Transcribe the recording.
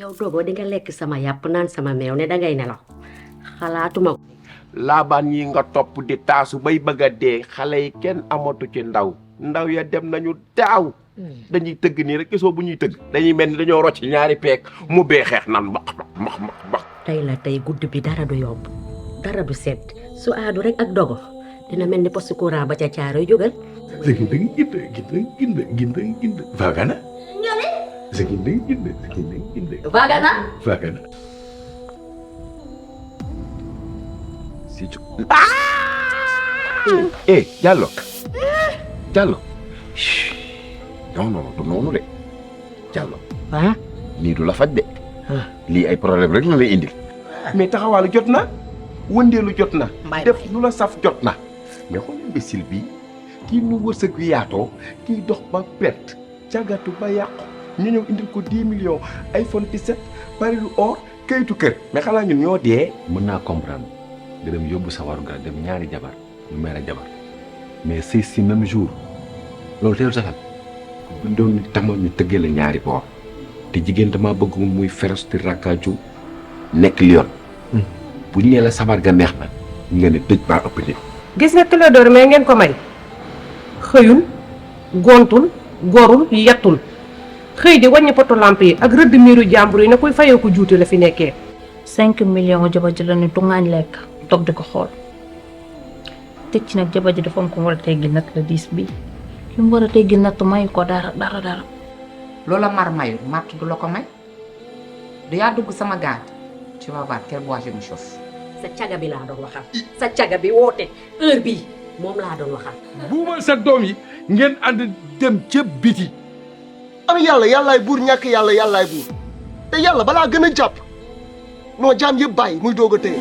yow Dogo di nga lekk sama yàpp naan sama meew ne dangay nelaw xalaatuma ko. laabaan yi nga topp di taasu bay bëgg a dee xale yi kenn amatu ci ndaw ya dem nañu daaw dañuy tëgg nii rek gisoo bu ñuy tëgg dañuy mel ni dañoo rocc ñaari peeg mu bee xeex nan mbax tey la tey guddi bi dara du yomb dara du sedd su aadu rek ak Dogo dina mel ni poste courant ba ca caaro jógal. vagana vagana Diallo non du noonu de Diallo lii du la faj de lii ay problème rek la lay indil mais taxawaalu jot na wëndeelu jot na def lu la saf jot na mais xool imbécile bi kii nu wërsëg wi yaatoo kii dox ba perte càggatu ba yàqu ñu ñëw indil ko 10 millions iPhone 17 parilu or kayitu kër mais xanaa ñun ñoo dee. mën naa comprendre nga dem yóbbu sa waru nga dem ñaari jabar ñu may la jabar mais sëy si même jour loolu teelu sa xel bu doon tama ñu tëggee la ñaari boor te jigéen dama bëgg muy féroce di rakkaaju nekk lion bu ñu nee la sabar ga neex na nga ne tëj baa ëpp nit. gis nga Clédor mais ngeen ko may xëyul gontul gorul yettul xëy di wàññi poto lampe yi ak rëdd miiru jàmbur yi na koy fayoo ko juuti la fi nekkee. 5 millions jaba ji la ni tungaañ lekk toog di ko xool teg ci nag jaba ji dafa am ko war a teggi natt la 10 bi li mu war a teggi natt may ko dara. loola mar mayu matt du la ko may du yaa dugg sama gaal tu vas voir quel bois je me chauffe. sa caga bi laa doon waxal sa caga bi woote heure bii moom laa doon waxal. buumal sa doom yi ngeen ànd dem ca biti. am yàlla yàllaay buur ñàkk yàlla yàllaay buur te yàlla balaa gën a jàpp noo jaam yëpp bàyyi muy doog a téye.